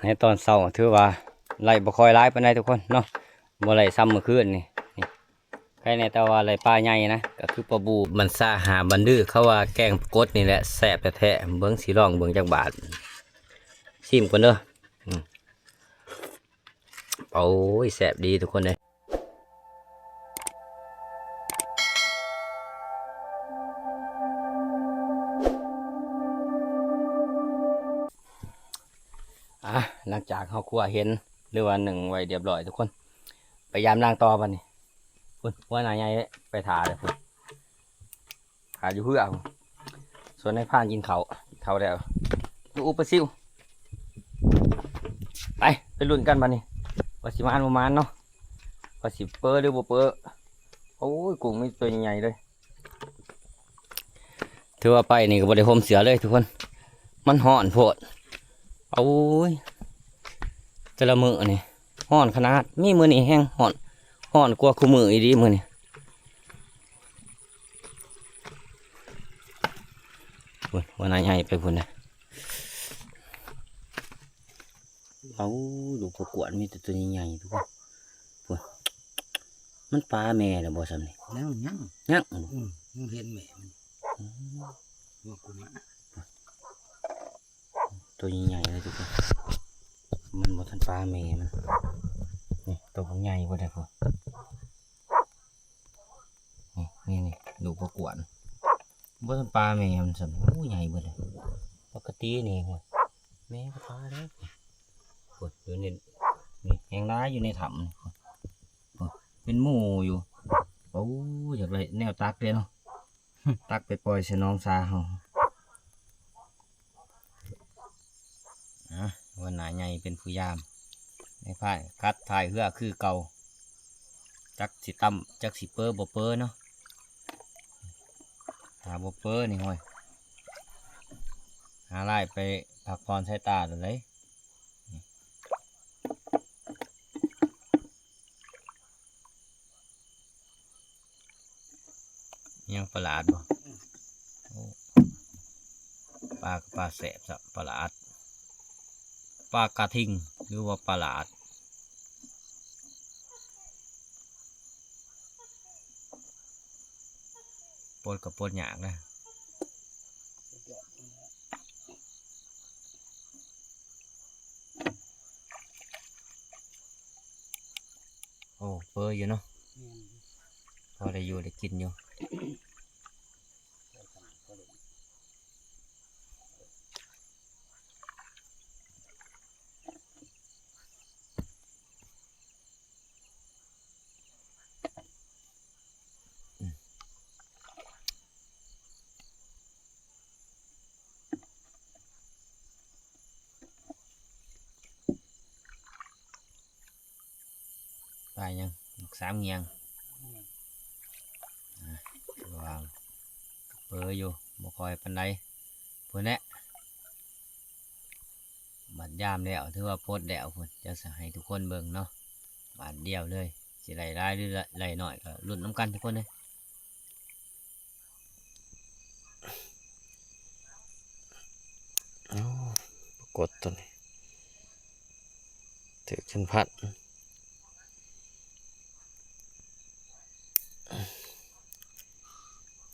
ໃນຕອນເຊົ້າຖືວ່າໄດ້ບໍ່ຄ່ອຍຫຼາຍປານໃດທຸກຄົນເນາະ ບໍ່ໄດ້ຊ່ຳມື້ຄືນນີ້ ນີ້ ໃຄແນ່ແຕ່ວ່າໄດ້ປາໃຫຍ່ນະ ກໍຄືປາບູ. ບັນຊາຫາບັນດື ເຂົາວ່າແກງປາກົດນີ້ແຫຼະແຊບແທ້ໆ ເບິ່ງ ຊິລອງເບິ່ງຈັກບາດ ຊີມກ່ອນເດີ. ອືມ ໂອ້ຍ ແຊບດີທຸກຄົນເອີຍ. ອ່ະ ຫຼັງຈາກເຮົາຂົ້ວເຫັນ ຫຼືວ່າໜຶ້ງໄວ້ຮຽບຮ້ອຍທຸກຄົນ ໄປຢາມລ້າງຕໍ່ບັດນີ້. ພຸ້ນ ຫົວໜ້າໃຫຍ່ໄປຖ້າແລ້ວພຸ້ນ ຖ້າຢູ່ເຮືອພຸ້ນ. ສ່ວນນາຍພານກິນເຂົ້າ ເຂົ້າແລ້ວ ລູກອຸປາຊິວ. ໄປ ໄປລຸ້ນກັນບັດນີ້ ວ່າຊິໝານບໍ່ໝານເນາະ ວ່າຊິເປີຫຼືບໍ່ເປີ. ໂອ້ຍ ກຸ້ງມີແຕ່ຕົວໃຫຍ່ໆເລີຍ. ຖືວ່າໄປນີ້ກໍບໍ່ໄດ້ຫົ່ມເສື້ອເລີຍທຸກຄົນ ມັນຮ້ອນໂພດ. ໂອ້ຍ ແຕ່ລະມື້ນີ້ຮ້ອນຂະໜາດ ມີມື້ນີ້ແຮງຮ້ອນ ຮ້ອນກວ່າຄູ່ມື້ອີ່ຫຼີມື້ນີ້. ພຸ້ນ ຫົວໜ້າໃຫຍ່ໄປພຸ້ນເດ້. ເອົາ ລູກປາກວດມີແຕ່ຕົວໃຫຍ່ໆ ທຸກຄົນ. ພຸ້ນ ມັນປາແມ່ແລ້ວບໍ່ຊ່ຳນີ້? ຍັງ ຍັງ ຍັງ ອືມ ຍັງເຫັນແມ່ມັນ. ອືມ ວ່າກູມາ ຕົວໃຫຍ່ໆເລີຍທຸກຄົນ ມັນບໍ່ທັນປາແມ່ມັນ. ນີ້ ຕົວບັກໃຫຍ່ພຸ້ນເດ້ພຸ້ນ. ນີ້ ນີ້ ນີ້ ລູກປາກວດ ບໍ່ທັນປາແມ່ມັນຊ້ຳ. ໂອ້ ໃຫຍ່ເບິດເລີຍ. ປົກກະຕິນີ້ ໂອ້ຍ ແມ່ກໍປາແລ້ວ. ໂອ້ຍ ຢູ່ໃນນີ້ແຮງຫຼາຍ ຢູ່ໃນຖ້ຳນີ້. ໂອ້ຍ ເປັນໝູ່ຢູ່. ໂອ້ ຢາກໄດ້ແນວຕັກເດ້ເນາະ ຕັກໄປປ່ອຍໃສ່ໜອງສາເຮົາ. ອ່ະ ຫົວໜ້າໃຫຍ່ເປັນຜູ້ຍາມ ໃນພາຍກັບທ້າຍເຮືອຄືເກົ່າ. ຈັກຊິຕ່ຳ ຈັກຊິເປີບໍ່ເປີເນາະ. ຖ້າບໍ່ເປີນີ້ ໂອ້ຍ ຫາລາຍໄປພັກຜ່ອນສາຍຕາໂລດເດ້. ຍັງປາຫຼາດບໍ່? ໂອ້ ປາກໍປາແຊບຊະ ປາຫຼາດ ປາກະທິງ ຫຼືວ່າປາຫຼາດ. ປົດກໍປົດຍາກນະ. ໂອ້ ເປີຢູ່ເນາະ. ແມ່ນ ພໍໄດ້ຢູ່ໄດ້ກິນຢູ່. ປາຫຍັງ? ບັກສາມງຽງ. ອ່າ ລະຫວ່າງເປີຢູ່ ບໍ່ຄ່ອຍປານໃດ ພຸ້ນແຫຼະ. ບາດຍາມແລ້ວ ຖືວ່າປົດແລ້ວພຸ້ນ ຈະໃຫ້ທຸກຄົນເບິ່ງເນາະ ບາດດຽວເລີຍ. ຊິໄດ້ຫຼາຍ ຫຼື ໄດ້ໜ້ອຍ ກໍລຸ້ນນຳກັນທຸກຄົນເດີ. ໂອ້ ປາກົດຕົວນີ້ ຖືກເຂັມຂັດ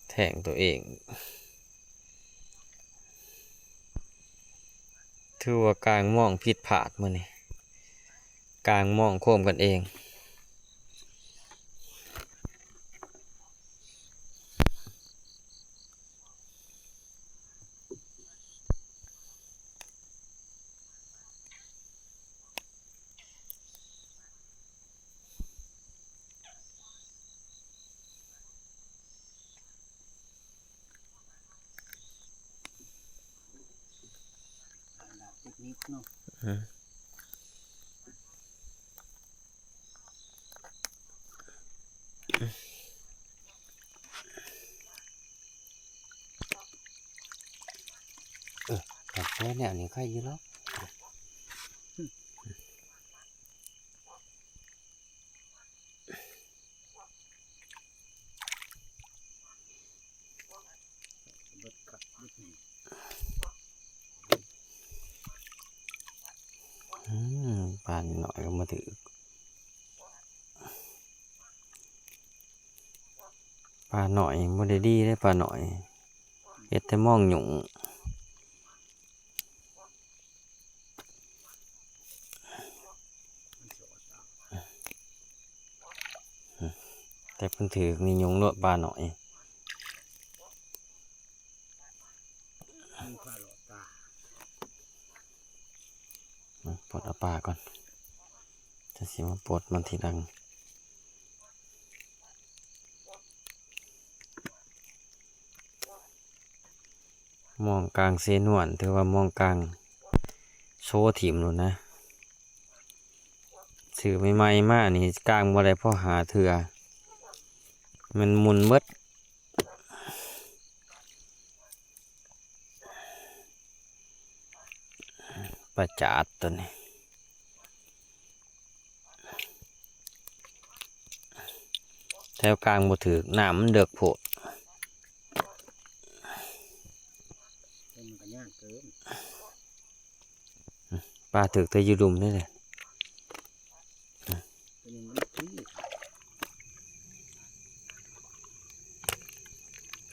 ແທງຕົວເອງ. ຖືວ່າກາງມອງຜິດພາດມື້ນີ້ ກາງມອງໂຄມກັນເອງ. ເອີ ແບບແນວນີ້ໄຄຢູ່ດອກ. ເບິດຄັກເບິດແໜ້. ປານ້ອຍກໍບໍ່ຖືກ. ປານ້ອຍບໍ່ໄດ້ດີເດ້ ປານ້ອຍ ເຮັດແຕ່ມອງຫຍຸ້ງ. ແຕ່ເພິ່ນຖືກນີ້ຫຍຸ້ງໂລດ ປານ້ອຍ. ປອດເອົາປາກ່ອນ ຈະຊິມາປົດມັນທີຫຼັງ. ມອງກາງເຊນວນ ຖືວ່າມອງກາງໂຊຖິ້ມໂລດນະ. ຊື້ໃໝ່ໆມານີ້ກາງບໍ່ໄດ້ພໍຫ້າເທື່ອ ມັນໝຸ່ນເບິດ. ປາຈາດຕົວນີ້ ແຖວກາງບໍ່ຖືກ ນ້ຳມັນເດິກໂພດ. ປາຖືກແຕ່ຢູ່ລຸ່ມນີ້ແຫຼະ.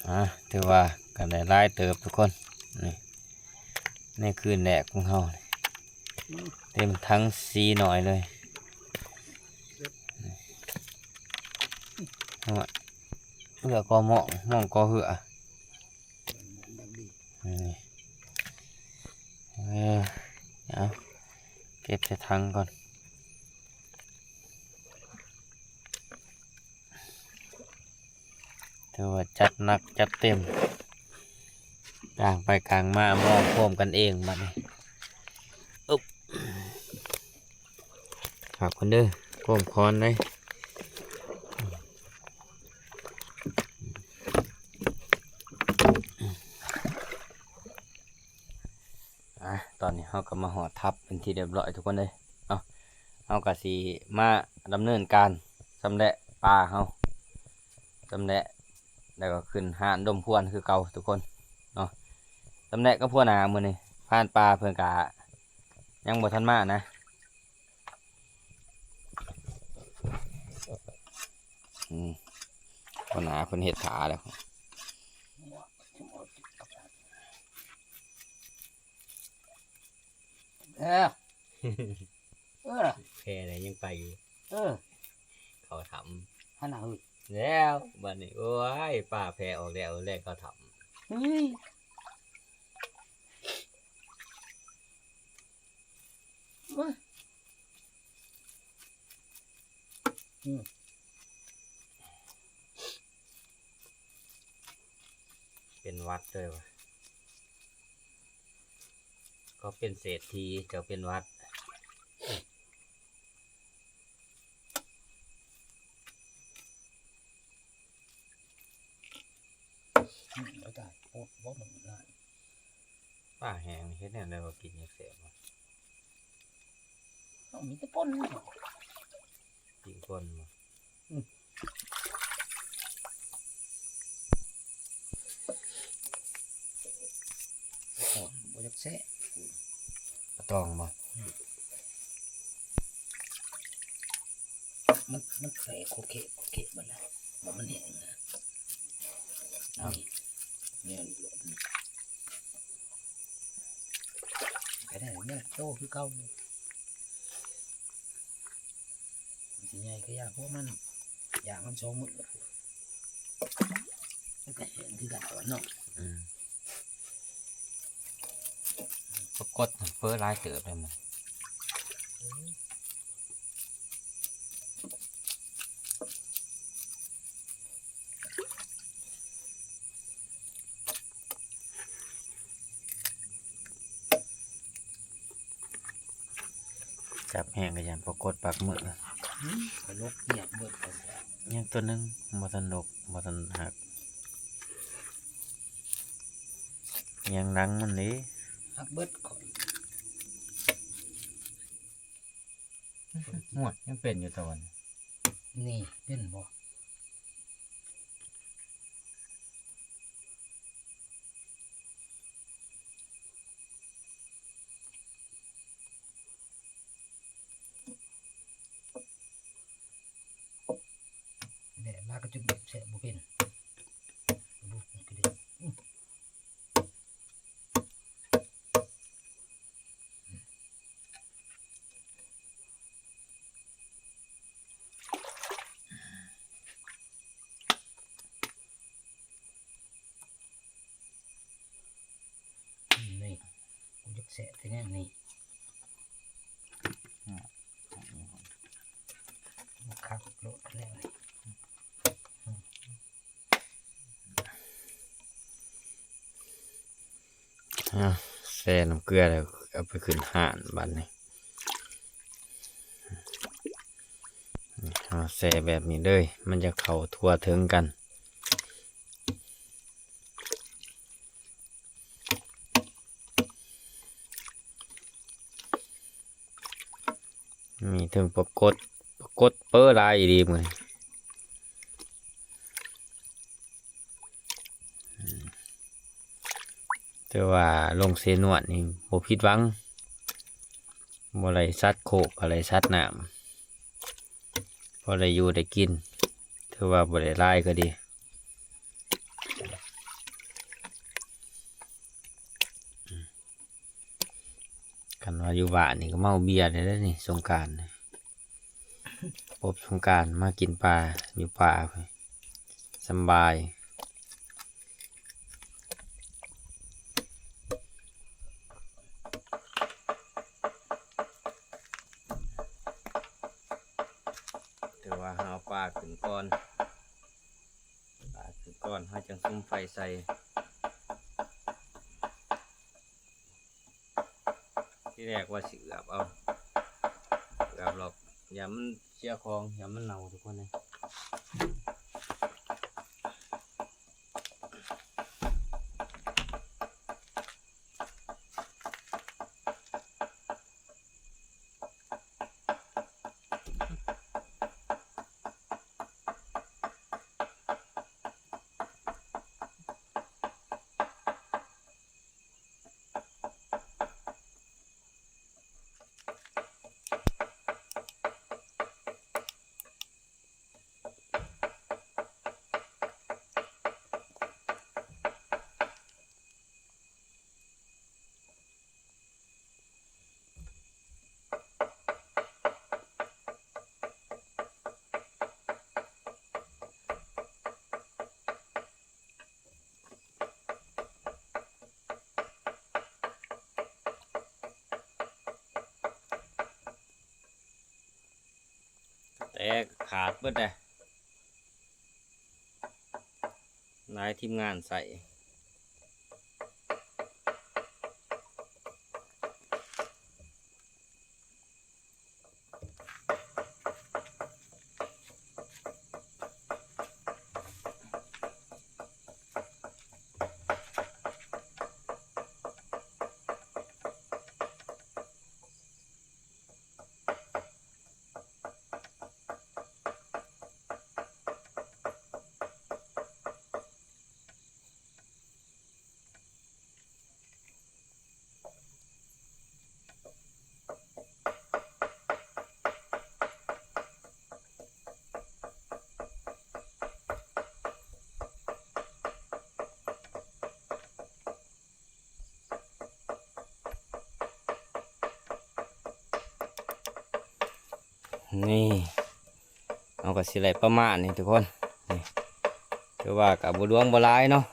ອ່າ ຖືວ່າກໍໄດ້ຫຼາຍເຕີບທຸກຄົນ. ນີ້ ໃນຄືນແລກຂອງເຮົາ ເຕັມຖັງສີ່ໜ່ວຍເລີຍ. ເຮືອກໍມອງ ມອງກໍເຮືອ. ນີ້ ເອີ ເອົາ ເກັບໃສ່ຖັງກ່ອນ. ຖືວ່າຈັດໜັກຈັດເຕັມ ກາງໄປກາງມາ ມອງໂຄມກັນເອງບັດນີ້. ອຶບ ຄັກກ່ອນເດີ ໂຄມຄອນເດ້. ອ່າ ຕອນນີ້ເຮົາກໍມາຮອດທັບເປັນທີ່ຮຽບຮ້ອຍທຸກຄົນເອີຍ. ເອົາ ເຮົາກໍຊິມາດຳເນີນການຊຳແຫຼະປາເຮົາ ຊຳແຫຼະ ແລ້ວກໍຂຶ້ນຮ້ານດົມຄວັນຄືເກົ່າທຸກຄົນເນາະ. ຊຳແຫຼະກັບຫົວໜ້າມື້ນີ້ ພານປ່າເພິ່ນກະຍັງບໍ່ທັນມານະ. ອືມ ຫົວໜ້າເພິ່ນເຮັດຖ້າແລ້ວ. ເອີ ເອີ ແພໃດຍັງໄປຢູ່. ເອີ ເຂົ້າຖ້ຳຫັ້ນນະ. ເຮີ້ຍ ແລ້ວບັດນີ້ ໂອ້ຍ ປາແພອອກແລ້ວ ແລ່ນເຂົ້າຖ້ຳ. ເຮີ້ຍ ເປັນຫວັດເລີຍຫວາ. ເຂົາເປັນເສດຖີ ເຈົ້າເປັນຫວັດ. ປາແຫ້ງເຮັດແນວໃດວ່າກິນຈັ່ງແຊບວະ? ເອົາ ມີແຕ່ປົ່ນ. ປີ້ງປ່ນບໍ່? ອືມ ປາຕອງບໍ່? ປາຕອງບໍ່? ອືມ ມັນ ມັນແຂະໂຄເຄະໂຄເຄະເບິດແລ້ວ ບໍ່ ມັນແຫ້ງນະ. ເອົາ ນີ້ ແນວນີ້ໂລດ ກໍໄດ້ແນວໂຕຄືເກົ່າ. ມັນຊິໃຫຍ່ກໍຢ່າ ເພາະມັນ ຢ່າມັນສອງມື້ ມັນກໍແຫ້ງຄືກັນເນາະ. ອືມ ປາກົດເຟີຫຼາຍເຕີບເດ້ມັນ. ຈັບແຮງກໍຢ້ານປາກົດປາກມື. ອືມ ປາລົກຫຍັບເບິດ. ຍັງຕົວໜຶ່ງບໍ່ທັນລົກ ບໍ່ທັນຫັກ ຍັງຫຼັງມັນເດ້ ຫັກເບິດ. ໂອ້ຍ ຍັງເປັນຢູ່ຕອນນີ້ ເປັນບໍ່? ອ ແຊະບໍ່ເປັນ. ນີ້ ກູຢາກແຊະແຕ່ແນວນີ້ ຄັກໂລດແນວນີ້. ອາ ແຊ່ນ້ຳເກືອແລ້ວເອົາໄປຂຶ້ນຮ້ານບາດນີ້. ເຮົາແຊ່ແບບນີ້ເລີຍ ມັນຈະເຂົ້າທົ່ວເຖິງກັນ. ມີເຖິງປາກົດ ປາກົດເປີຫຼາຍອີ່ຫຼີມື້ນີ້. ແຕ່ວ່າລົງເຊນວດນີ້ບໍ່ຜິດຫວັງ ບໍ່ໄດ້ສັດໂຄກ ກໍໄດ້ສັດນ້ຳ ພໍໄດ້ຢູ່ໄດ້ກິນ ຖືວ່າບໍ່ໄດ້ຫຼາຍກໍດີ. ຄັນວ່າຢູ່ບ້ານນີ້ກໍເມົາເບຍໄດ້ເດ້ນີ້ ສົງການ ປົບສົງການມາກິນປາຢູ່ປ່າ ສຳບາຍ. ແຕ່ວ່າເຮົາເອົາປາຂຶ້ນກ່ອນ ປາຂຶ້ນກ່ອນ ເຮົາຈັ່ງສຸມໄຟໃສ່. ທີແລກວ່າຊິເອືອບເອົາ ເອືອບລອກ ຢ້ານມັນເສຍຂອງ ຢ້ານມັນເນົ່າທຸກຄົນເອີຍ. ແຕ່ຂາດເບິດເດ້ ຫຼາຍທີມງານໃສ່. ນີ້ ເຮົາກໍຊິໄດ້ປະມານນີ້ທຸກຄົນ ນີ້ ຖືວ່າກໍບໍ່ຫຼວງບໍ່ຫຼາຍເນາະ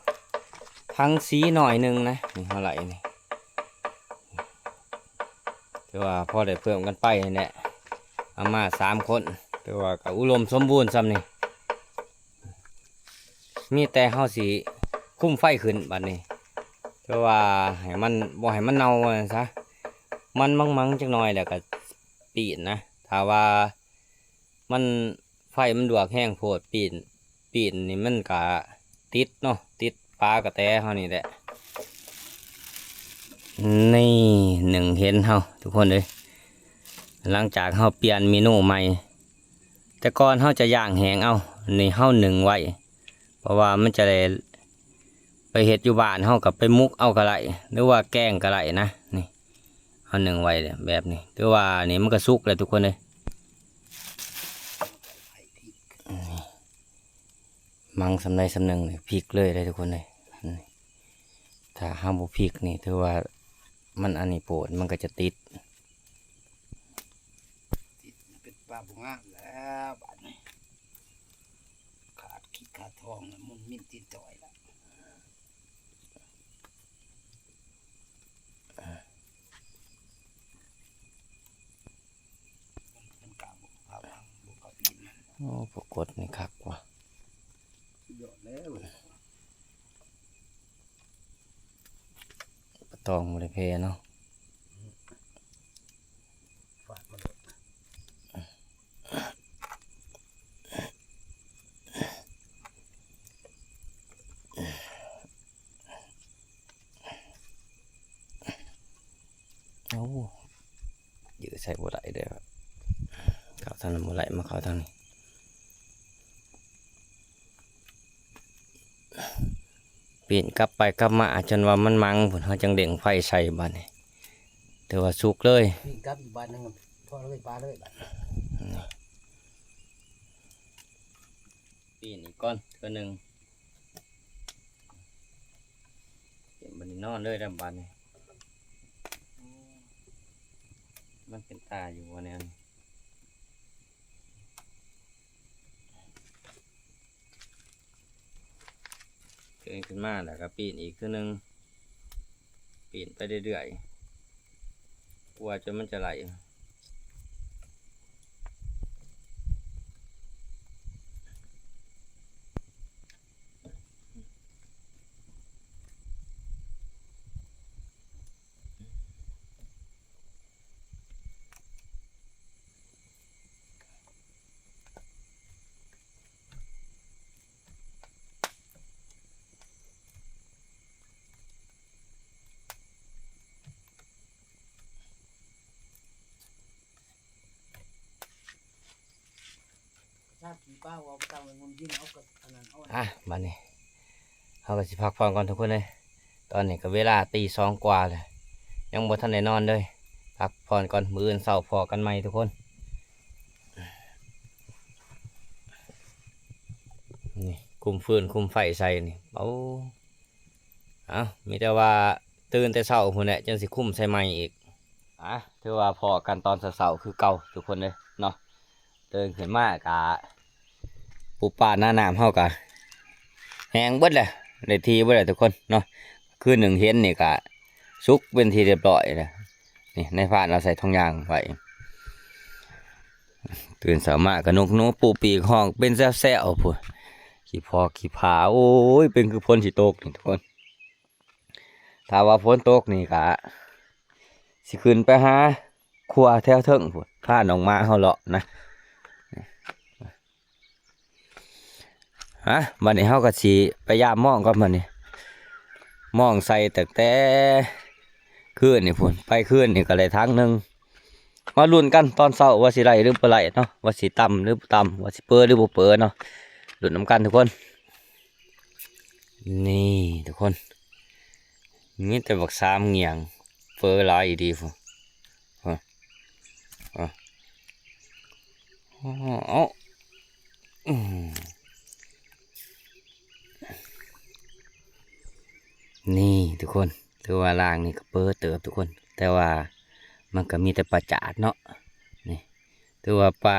ທັງສີໜ້ອຍໜຶ່ງນະ ນີ້ເຮົາໄລ່ນີ້ ຖືວ່າພໍໄດ້ເພີ່ມກັນໄປຫັ້ນແຫຼະ ເອົາມາສາມຄົນ ຖືວ່າກໍອຸດົມສົມບູນຊ່ຳນີ້. ມີແຕ່ເຮົາຊິຄຸມໄຟຂຶ້ນບັດນີ້ ແຕ່ວ່າໃຫ້ມັນ ບໍ່ໃຫ້ມັນເນົ່າວ່າຊັ້ນຊະ ມັນມັງໆຈັກໜ້ອຍແລ້ວກໍປີ້ນນະ ຖ້າວ່າມັນ ໄຟມັນລວກແຮງໂພດ ປີ້ນ ປີ້ນນີ້ມັນກະຕິດເນາະ ຕິດປາກະແຕເຮົານີ້ແຫຼະ. ນີ້ໜຶ້ງເຫັນເຮົາທຸກຄົນເອີຍ ຫຼັງຈາກເຮົາປ່ຽນເມນູໃໝ່ ແຕ່ກ່ອນເຮົາຈະຍ່າງແຫ້ງເອົາ ນີ້ເຮົາໜຶ້ງໄວ້ ເພາະວ່າມັນຈະໄດ້ໄປເຮັດຢູ່ບ້ານ ເຮົາກໍໄປໝົກເອົາກໍໄດ້ ຫຼືວ່າແກງກໍໄດ້ນະ. ນີ້ເຮົາໜຶ້ງໄວ້ແບບນີ້ ຖືວ່ານີ້ມັນກໍສຸກແລ້ວທຸກຄົນເອີຍ. ນີ້ ມັງສ່ຳໃດສ່ຳໜຶ່ງນີ້ ພິກເລີຍເດ້ທຸກຄົນເອີຍ. ນີ້ ຖ້າເຮົາບໍ່ພິກນີ້ ຖືວ່າມັນອັນນີ້ໂພດ ມັນກໍຈະຕິດ. ຕິດ ເປັນປາບໍ່ງາມແລ້ວບາດນີ້ ຂາດຂີ້ຂາດທອງແລ້ວ ມຸນມິນຕີນຈອຍແລ້ວ. ໂອ້ ປາກົດນີ້ຄັກວ່າ ສຸດຍອດແລ້ວ ປາຕອງບໍ່ໄດ້ແພ້ເນາະ. ໂອ້ ຢື້ໃສ່ບໍ່ໄດ້ເດ້ ເຂົ້າທາງນັ້ນບໍ່ໄດ້ ມາເຂົ້າທາງນີ້. ປີ້ນກັບໄປກັບມາ ຈົນວ່າມັນມັງພຸ້ນ ເຮົາຈັ່ງເດັງໄຟໃສ່ບາດນີ້ ຖືວ່າສຸກເລີຍ. ປີ້ນກັບອີກບາດໜຶ່ງ ພໍເລີຍ ປາເລີຍບາດນີ້. ປີ້ນອີກກ່ອນເທື່ອໜຶ່ງ ເກັບບັດນີ້ນອນເລີຍລະບາດນີ້. ມັນເປັນຕາຢູ່ບໍ່ແນວນີ້? ເກີນຂຶ້ນມາແລ້ວກໍປີ້ນອີກເທື່ອໜຶ່ງ ປີ້ນໄປເລື້ອຍໆ ກວ່າຈົນມັນຈະໄຫຼ. ອ່ະ ບາດນີ້ເຮົາກໍຊິພັກຜ່ອນກ່ອນທຸກຄົນເອີຍ. ຕອນນີ້ກໍເວລາຕີສອງກວ່າແລ້ວ ຍັງບໍ່ທັນໄດ້ນອນເລີຍ. ພັກຜ່ອນກ່ອນ ມື້ອື່ນເຊົ້າພໍ້ກັນໃໝ່ທຸກຄົນ. ນີ້ ຄຸມຟືນຄຸມໄຟໃສ່ນີ້ ເອົາ ເອົ້າ ມີແຕ່ວ່າຕື່ນແຕ່ເຊົ້າພຸ້ນແຫຼະ ຈັ່ງຊິຄຸມໃສ່ໃໝ່ອີກ. ອ່ະ ຖືວ່າພໍ້ກັນຕອນເຊົ້າໆຄືເກົ່າທຸກຄົນເດີເນາະ. ຕື່ນຂຶ້ນມາກະ ປູປາໜ້ານ້ຳເຮົາກະແຫ້ງເບິດແຫຼະ ໄດ້ທີ່ເບິດແຫຼະທຸກຄົນເນາະ. ຄືນໜຶ່ງເຫັນນີ້ກະສຸກເປັນທີ່ຮຽບຮ້ອຍແລ້ວ. ນີ້ ນາຍພານເອົາໃສ່ຖົງຢາງໄວ້. ຕື່ນເຊົ້າມາກໍນົກໜູປູປີກຮ້ອງເປັນແຊວໆພຸ້ນ ຂີ້ພໍ້ຂີ້ຜາ. ໂອ້ຍ ເປັນຄືຝົນຊິຕົກນີ້ທຸກຄົນ. ຖ້າວ່າຝົນຕົກນີ້ກະຊິຂຶ້ນໄປຫາຄົວແຖວເທິງພຸ້ນ ພານ້ອງໝາເຮົາເລາະນະ. ຮະ ບັດນີ້ເຮົາກໍຊິໄປຢາມມອງກ່ອນບັດນີ້. ມອງໃສ່ຕັ້ງແຕ່ຄືນນີ້ພຸ້ນ ໄປຄືນນີ້ກໍໄດ້ຖັງໜຶ່ງ. ມາລຸ້ນກັນຕອນເຊົ້າວ່າຊິໄດ້ຫຼືບໍ່ໄດ້ເນາະ ວ່າຊິຕ່ຳຫຼືບໍ່ຕ່ຳ ວ່າຊິເປີຫຼືບໍ່ເປີເນາະ. ລຸ້ນນຳກັນທຸກຄົນ. ນີ້ທຸກຄົນ ມີແຕ່ບັກສາມຫງ່ຽງ ເປີຫຼາຍອີ່ຫຼີພຸ້ນ. ເອົາ ເອົາ ອືມ ນີ້ທຸກຄົນ ຖືວ່າລ່າງນີ້ກໍເປີເຕີບທຸກຄົນ ແຕ່ວ່າມັນກໍມີແຕ່ປາຈາດເນາະ. ນີ້ ຖືວ່າປາ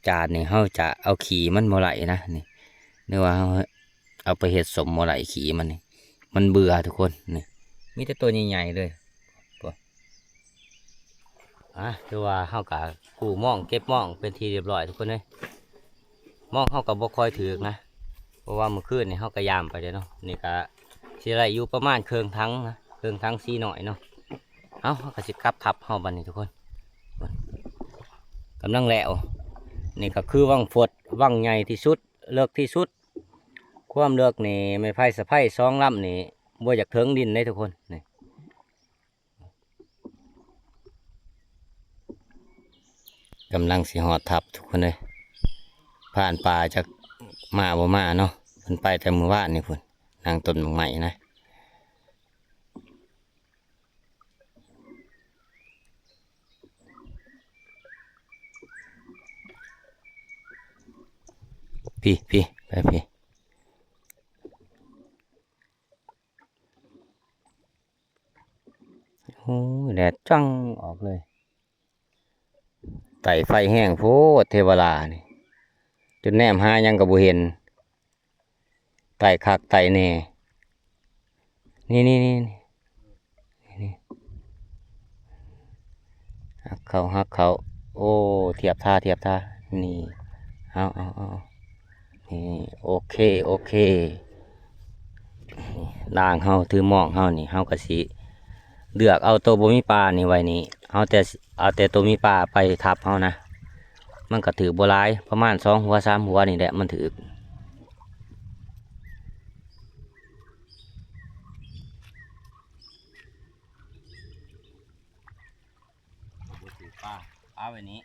ຈານນີ້ເຮົາຈະເອົາຂີ້ມັນບໍ່ໄດ້ນະນີ້ ຫຼືວ່າເຮົາເອົາໄປເຮັດສົ້ມບໍ່ໄດ້ ຂີ້ມັນນີ້ ມັນເບື່ອທຸກຄົນ. ນີ້ ມີແຕ່ຕົວໃຫຍ່ໆເລີຍ. ອາ ຖືວ່າເຮົາກະກູ້ມອງເກັບມອງເປັນທີ່ຮຽບຮ້ອຍທຸກຄົນເອີຍ. ມອງເຮົາກະບໍ່ຄ່ອຍຖືກນະ ເພາະວ່າມື້ຄືນນີ້ເຮົາກະຢາມໄປແລ້ວເນາະ. ນີ້ກະຊິໄດ້ຢູ່ປະມານເຄິ່ງຖັງນະ ເຄິ່ງຖັງສີນ້ອຍເນາະ. ເອົາ ເຮົາກໍຊິກັບທັບເຮົາບັດນີ້ທຸກຄົນ ກຳລັງແລ້ວ. ນີ້ກໍຄືວັງຟົດ ວັງໃຫຍ່ທີ່ສຸດ ເລິກທີ່ສຸດ. ຄວາມເລິກນີ້ ໄມ້ໄຜ່ສະໄພສອງລຳນີ້ ບໍ່ຢາກເຖິງດິນເດ້ທຸກຄົນ. ນີ້ ກຳລັງຊິຮອດທັບທຸກຄົນເອີຍ. ຜ່ານປ່າຈັກມາບໍ່ມາເນາະ ເພິ່ນໄປແຕ່ມື້ວານນີ້ພຸ້ນ ນາງຕົ້ນໝາກໄມ້ນະ. ພີ້ ພີ້ ໄປພີ້. ໂອ້ຍ ແດດຈ້ອງອອກເລີຍ. ໄຕ້ໄຟແຮງໂພດເທວະລານີ້ ຈົນແນມຫາຫຍັງກໍບໍ່ເຫັນ. ໄຕ້ຄັກໄຕ້ແນ່. ນີ້ໆໆໆ ນີ້ໆ ຫັກເຂົ້າ ຫັກເຂົ້າ. ໂອ້ ທຽບທ່າ ທຽບທ່າ. ນີ້ ເອົາ ເອົາ ເອົາ ນີ້ ໂອເຄ ໂອເຄ. ນີ້ ນາງເຮົາ ຖືໝ້ອງເຮົານີ້ ເຮົາກໍຊິເລືອກເອົາໂຕບໍ່ມີປານີ້ໄວ້ນີ້ ເອົາແຕ່ ເອົາແຕ່ໂຕມີປາໄປທັບເຮົານະ. ມັນກໍຖືກບໍ່ຫຼາຍ ປະມານສອງຫົວ ສາມຫົວນີ້ແຫຼະມັນຖືກ. ບໍ່ຖືກປາ ປາໄວ້ນີ້.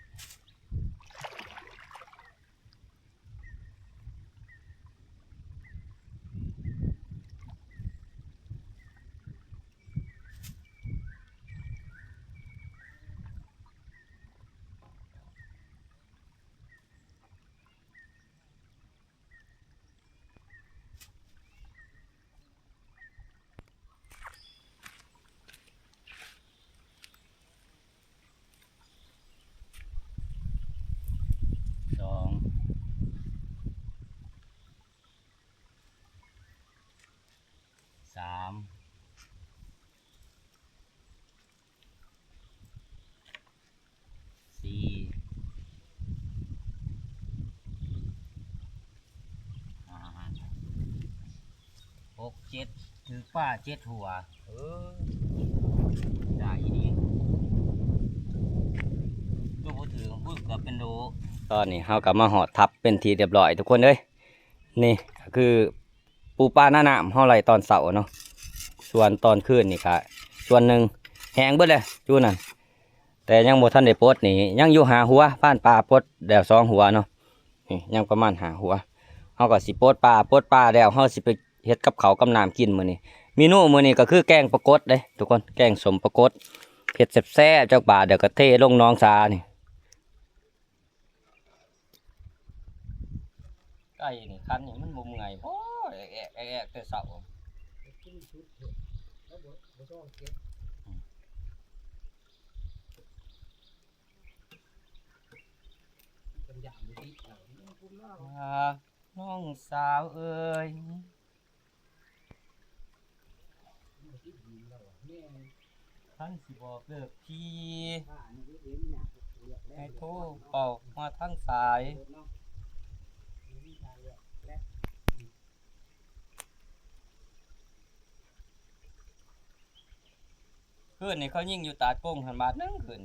ສອງ ສາມ ສີ່ ຫ້າ ຫົກ ເຈັດ ຖືກປາເຈັດຫົວ. ເອີ ໄດ້ອີ່ຫຼີ ໂຕບໍ່ຖືກ ຫຶກ ກໍເປັນໂດ. ຕອນນີ້ເຮົາກໍມາຮອດທັບເປັນທີ່ຮຽບຮ້ອຍທຸກຄົນເອີຍ. ນີ້ກໍຄື ປູປາໜ້ານ້ຳເຮົາໄລ່ຕອນເຊົ້າເນາະ ສ່ວນຕອນຄືນນີ້ກະສ່ວນໜຶ່ງແຫ້ງເບິດແລ້ວຈຸນັ້ນ ແຕ່ຍັງບໍ່ທັນໄດ້ປົດນີ້ ຍັງຢູ່ຫ້າຫົວ ພານປາປົດແລ້ວສອງຫົວເນາະ ນີ້ຍັງປະມານຫ້າຫົວ. ເຮົາກໍຊິປົດປາ ປົດປາແລ້ວເຮົາຊິໄປເຮັດກັບເຂົ້າກັບນ້ຳກິນມື້ນີ້. ເມນູມື້ນີ້ກໍຄືແກງປາກົດເດ້ທຸກຄົນ ແກງສົ້ມປາກົດ ເຮັດແຊບໆຈັກບາດ ແລ້ວກໍເທລົງໜອງສານີ້. ໄກ່ນີ້ຄັນນີ້ມັນບໍ່ເມື່ອຍບໍ ແອກໆແອກໆແຕ່ເຊົ້າ. ອາ ນ້ອງສາວເອີຍ ຄັນຊິບອກເລີກພີ່ ໃຫ້ໂທເວົ້າມາທາງສາຍ. ຄືນນີ້ເຂົາຍິງຢູ່ຕາດກົງຫັ້ນບາດໜຶ່ງ ຄືນ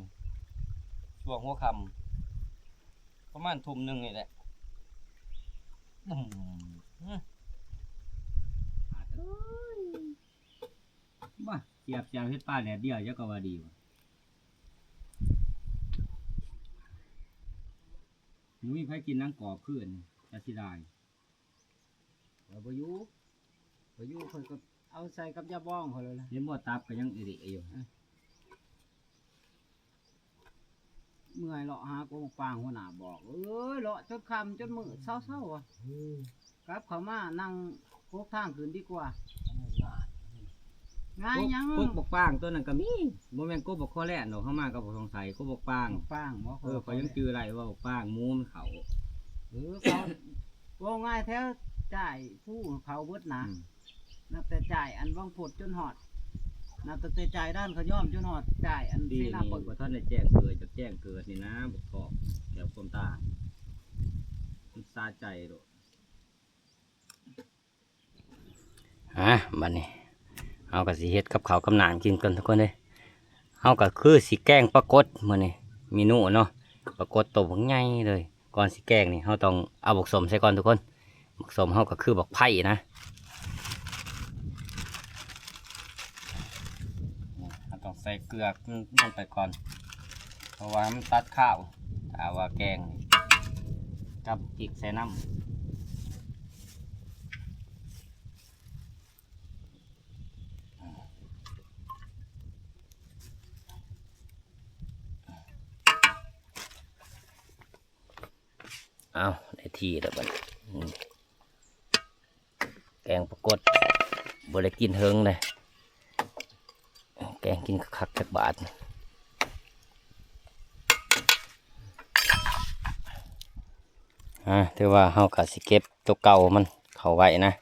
ຊ່ວງຫົວຄ່ຳ ປະມານທຸ່ມໜຶ່ງນີ້ແຫຼະ. ອືມ ບາດເອີຍ ມາສຽບແຈ່ວເຮັດປາແດດດຽວ ເຈົ້າກໍວ່າດີຫວາ. ບໍ່ມີໃຜກິນໜັງກອບຄືນນີ້ ຈະເສຍດາຍ. ຂ້ອຍບໍ່ຢູ່ ຂ້ອຍຢູ່ ຂ້ອຍກໍເອົາໃສ່ກັບຢາບອງຂ້ອຍໂລດແຫຼະ. ເຫັນບໍ່ ຕັບກໍຍັງອີ່ຫຼີຢູ່. ເມື່ອຍເລາະຫາກົກປາງ ຫົວໜ້າບອກ ເອີຍ ເລາະຈົນຄ່ຳຈົນມືດ ເຊົາໆ ວ່າ ກັບເຂົ້າມານັ່ງກົກທາງຂຶ້ນດີກວ່າ. ງ່າຍຫຍັງ ກົກ ກົກບັກປາງຕົວນັ້ນກໍມີ ບໍ່ແມ່ນກົກບັກຄໍແລນດອກ ເຮົາມາກັບບັກທອງໄສ ກົກບັກປາງ ບັກປາງບໍ? ເອີ ຂ້ອຍຍັງຈື່ໄດ້ວ່າບັກປາງໝູມັນເຂົ້າ. ເອີ ເຂົາ ເວົ້າງ່າຍແທ້ ຈ່າຍພູເຂົາເບິດນະ. ອືມ ນັບແຕ່ຈ່າຍອັນວັງພົດຈົນຮອດ ນັບຕັ້ງແຕ່ຈ່າຍດ້ານຂະຍ້ອມຈົນຮອດຈ່າຍອັນເສນາປຶກ. ບໍ່ທັນໄດ້ແຈ້ງເກີດ ຈະແຈ້ງເກີດນີ້ນະ ບັກຄອກແຖວຄວາມຕາ ມັນສະໃຈໂລດ. ອ່າ ບັດນີ້ເຮົາກໍຊິເຮັດກັບເຂົ້າກັບນ້ຳກິນກ່ອນທຸກຄົນເດີ. ເຮົາກໍຄືຊິແກງປາກົດມື້ນີ້ ເມນູເນາະ ປາກົດໂຕບັກໃຫຍ່ເລີຍ. ກ່ອນຊິແກງນີ້ ເຮົາຕ້ອງເອົາບັກສົ້ມໃສ່ກ່ອນທຸກຄົນ. ບັກສົ້ມເຮົາກໍຄືບັກໄຜ່ນະ. ນີ້ ເຮົາຕ້ອງໃສ່ເກືອລົງໄປກ່ອນ ເພາະວ່າມັນຕັດຄາວ ຖ້າວ່າແກງນີ້ ກັບພິກໃສ່ນ້ຳ. ເອົາ ໄດ້ທີ່ແລ້ວບັດນີ້ ອືມ ແກງປາກົດ ບໍ່ໄດ້ກິນເຫິງເດ້ ແກ ງກິນຄັກໆຈັກບາດ. ອາ ຖືວ່າເຮົາກໍຊິເກັບໂຕເກົ່າມັນເຂົ້າໄວ້ນະ.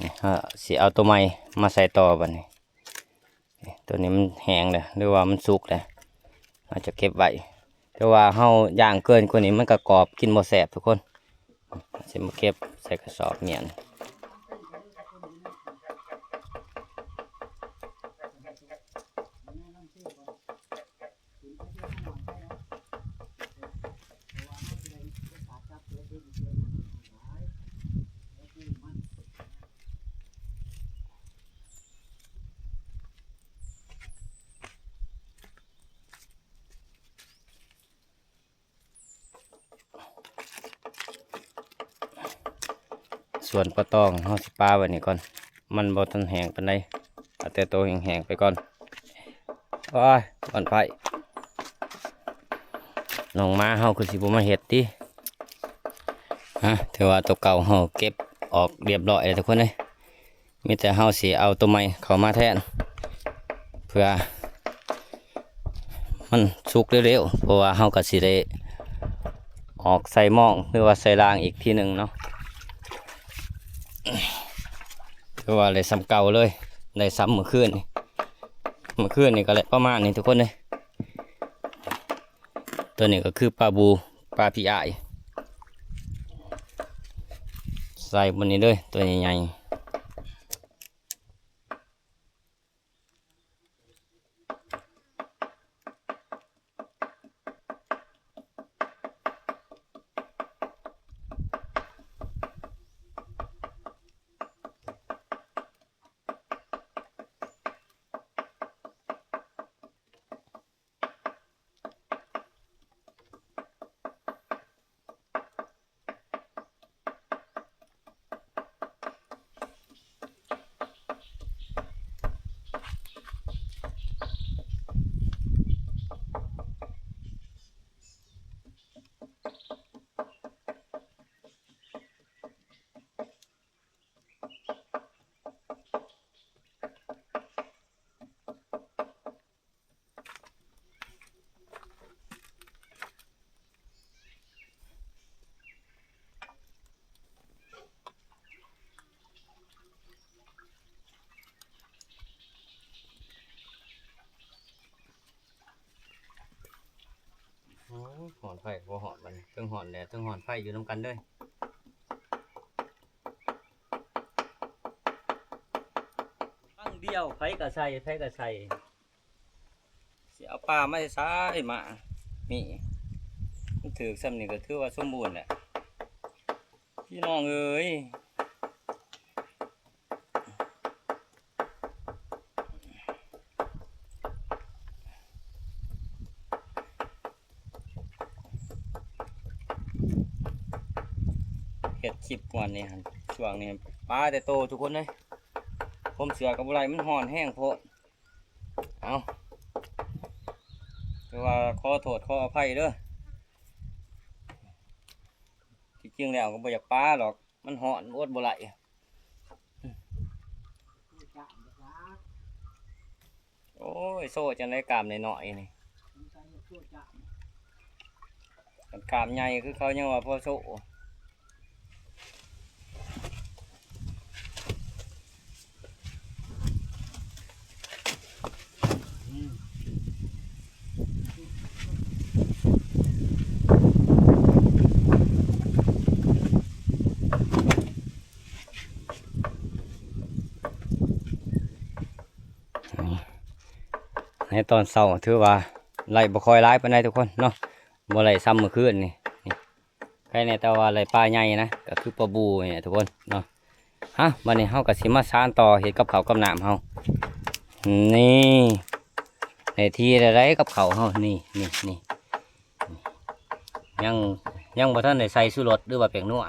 ນີ້ ເຮົາຊິເອົາໂຕໃໝ່ມາໃສ່ຕໍ່ບັດນີ້. ນີ້ ໂຕນີ້ມັນແຫ້ງແລ້ວ ຫຼືວ່າມັນສຸກແລ້ວ ເຮົາຈະເກັບໄວ້. ແຕ່ວ່າເຮົາຍ່າງເກີນກວ່ານີ້ມັນກໍກອບ ກິນບໍ່ແຊບທຸກຄົນ. ຊິມາເກັບໃສ່ກະສອບມ້ຽນ. ສ່ວນປາຕອງເຮົາຊິປາໄວ້ນີ້ກ່ອນ ມັນບໍ່ທັນແຫ້ງປານໃດ ເອົາແຕ່ໂຕແຫ້ງໆໄປກ່ອນ. ໂອ້ຍ ບ່ອນໄຟ ນ້ອງໝາເຮົາຄືຊິບໍ່ມາເຮັດຕິ. ຮະ ຖືວ່າໂຕເກົ່າເຮົາເກັບອອກລຽບຮ້ອຍແລ້ວທຸກຄົນເອີຍ. ມີແຕ່ເຮົາຊິເອົາໂຕໃໝ່ເຂົ້າມາແທນ ເພື່ອມັນສຸກເລັວໆ ເພາະວ່າເຮົາກໍຊິໄດ້ອອກໃສ່ໝ້ອງ ຫຼືວ່າໃສ່ລາງອີກທີໜຶ່ງເນາະ. ຖືວ່າໄດ້ສ່ຳເກົ່າເລີຍ ໄດ້ສ່ຳມື້ຄືນນີ້ ມື້ຄືນນີ້ກໍໄດ້ປະມານນີ້ທຸກຄົນເອີຍ. ໂຕນີ້ກໍຄືປາບູ ປາພີອ້າຍ ໃສ່ບາດນີ້ເດີ ໂຕໃຫຍ່ໆ. ໂອ້ຍ ຮ້ອນໄຟບໍ່ຮ້ອນບັດນີ້ ເທິງຮ້ອນແດດ ເທິງຮ້ອນໄຟຢູ່ນຳກັນເລີຍ. ຄັ້ງດຽວ ໃຜກໍໃສ່ ໃຜກໍໃສ່. ຊິເອົາປາມາໃສ່ໃສ ມາ ນີ້ ມັນຖືກສ່ຳນີ້ກໍຖືວ່າສົມບູນແຫຼະ ພີ່ນ້ອງເອີຍ. ເຮັດຄລິບກ່ອນນີ້ຫັ້ນ ຊ່ວງນີ້ປາແຕ່ໂຕທຸກຄົນເອີຍ ຫົ່ມເສື້ອກໍບໍ່ໄດ້ ມັນຮ້ອນແຮງໂພດ. ເອົາ ຖືວ່າຂໍໂທດຂໍອະໄພເດີ ທີ່ຈິງແລ້ວກໍບໍ່ຢາກປາດອກ ມັນຮ້ອນ ອົດບໍ່ໄດ້. ໂອ້ຍ ໂຊຈັ່ງໃດ ກ້າມນ້ອຍໆນີ້ ຄັນກ້າມໃຫຍ່ຄືເຂົາຍັງວ່າພໍໂຊ. ໃນຕອນເຊົ້າຖືວ່າໄດ້ບໍ່ຄ່ອຍຫຼາຍປານໃດທຸກຄົນເນາະ ບໍ່ໄດ້ສ່ຳມື້ຄືນນີ້ ນີ້ ໄຄແນ່ ແຕ່ວ່າໄດ້ປາໃຫຍ່ນະ ກໍຄືປາບູນີ້ແຫຼະທຸກຄົນເນາະ. ຮະ ບັດນີ້ເຮົາກໍຊິມາສານຕໍ່ເຮັດກັບເຂົ້າກັບນ້ຳເຮົາ ນີ້ ໄດ້ທີ່ແລ້ວໃດກັບເຂົ້າເຮົາ ນີ້ ນີ້ ນີ້ ຍັງ ຍັງບໍ່ທັນໄດ້ໃສ່ຊູລົດ ຫຼືວ່າແປ້ງນົວ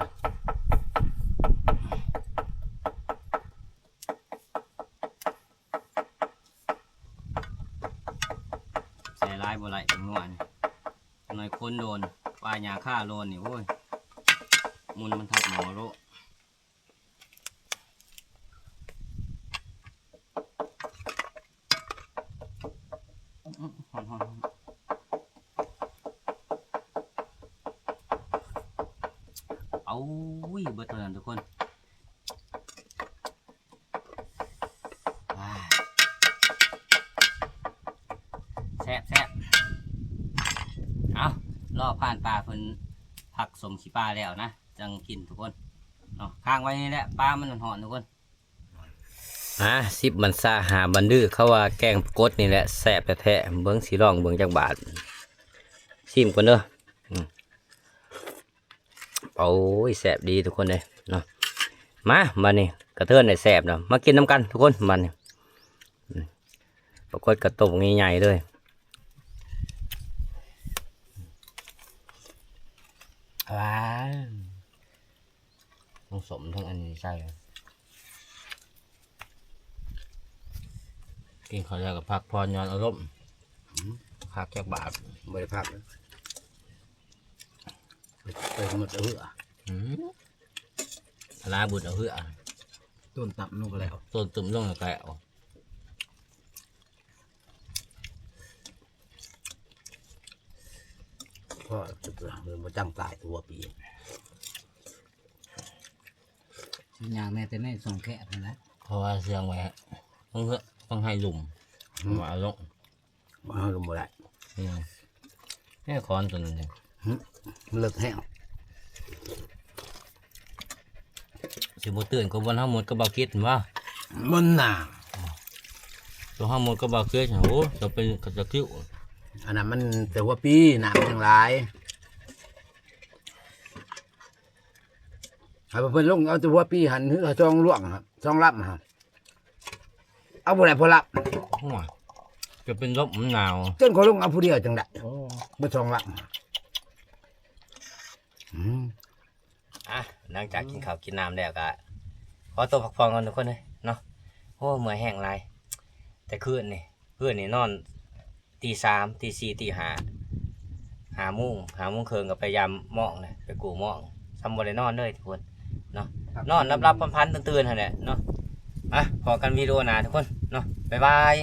ໃສ່ຫຼາຍບໍ່ໄດ້ແປ້ງນົວນີ້ ໜ້ອຍຄົນໂດນ ປາຫຍ້າຄາໂລນນີ້ ໂອ້ຍ ມຸນມັນທັບໝໍ້ໂລດ. ທຸກຄົນ ວ້າ ແຊບໆ ເອົາ ລໍຜ່ານປາເພິ່ນພັກສົມຂີ້ປາແລ້ວນະ ຈັ່ງກິນທຸກຄົນເນາະ. ຄ້າງໄວ້ນີ້ແຫຼະ ປາມັນຮ້ອນໆ ທຸກຄົນ. ອ່າ ສິບບັນຊາຫ້າບັນດື້ ເຂົາວ່າແກງປາກົດນີ້ແຫຼະແຊບແທ້ໆ. ເບິ່ງ ຊິລອງເບິ່ງຈັກບາດ ຊີມກ່ອນເດີ. ອືມ ໂອ້ຍ ແຊບດີທຸກຄົນເອີຍເນາະ. ມາ ບາດນີ້ກະເທີນໄດ້ແຊບເນາະ ມາກິນນຳກັນທຸກຄົນ. ບາດນີ້ ອືມ ປາກົດກະໂຕໃຫຍ່ໆ ເລີຍ. ວ້າວ ທັງສົ້ມທັງອັນນີ້ໃສ່ ກິນເຂົ້າແລ້ວກໍພັກຜ່ອນຢ່ອນອາລົມ. ອືມ ພັກຈັກບາດ ບໍ່ໄດ້ພັກ ໄປໝົດເຫື່ອ. ອືມ ລາບຸດເອົາເຫື່ອ ຕົ້ນຕ່ຳລົງແລ້ວ ຕົ້ນຕຶ້ມລົງແລ້ວ. ພໍ ບໍ່ຈັ່ງຕາຍຕົວປີ ຊິຍ່າງແນ່ແຕ່ໃນຊ່ອງແຄບຫັ້ນແຫຼະ ເພາະວ່າເຊື່ອງໄວ້ ຕ້ອງເຮັດ ຕ້ອງໃຫ້ລຸ່ມ ອືມ ວ່າເອົາລົງ ເອົາລົງບໍ່ໄດ້. ອືມ ແນ່ ຄອນຕົວນີ້ ຫຶ ມັນເລິກແຮງ ຊິບໍ່ເຕືອນກວ່າບ່ອນເຮົາໝົດກັບບ່າວກິດບໍ່? ມັນໜາ ຕົວເຮົາໝົດກັບບ່າວກິດ ໂອ້ ຈະເປັນກະຕະຄິ້ວ ອັນນັ້ນມັນແຕ່ຫົວປີ ນ້ຳມັນຍັງຫຼາຍ. ໃຫ້ເພິ່ນລົງເອົາແຕ່ຫົວປີຫັ້ນ ເຮືອສອງຫຼວງ ສອງລຳ ເອົາບໍ່ໄດ້ພໍລຳ. ໂອ້ຍ ຈະເປັນລົມໜາວ ຈົນຂ້ອຍລົງເອົາຜູ້ດຽວຈັ່ງໄດ້. ໂອ້ ເບິດສອງລຳ. ອືມ ອ່ະ ຫຼັງຈາກກິນເຂົ້າກິນນ້ຳແລ້ວກະຂໍຕົວພັກຜ່ອນກ່ອນທຸກຄົນເອີຍເນາະ. ໂອ້ ເມື່ອຍແຮງຫຼາຍ ແຕ່ຄືນນີ້ ຄືນນີ້ນອນ ຕີສາມ ຕີສີ່ ຕີຫ້າ ຫ້າໂມງ ຫ້າໂມງເຄິ່ງກໍໄປຢາມໝອງນະ ໄປກູ້ໝອງ ຊ້ຳບໍ່ໄດ້ນອນເລີຍທຸກຄົນເນາະ. ນອນຫຼັບໆ ຝັນໆ ຕື່ນໆ ຫັ້ນແຫຼະເນາະ. ອ່ະ ພໍ້ກັນວິດີໂອໜ້າທຸກຄົນເນາະ ບາຍບາຍ.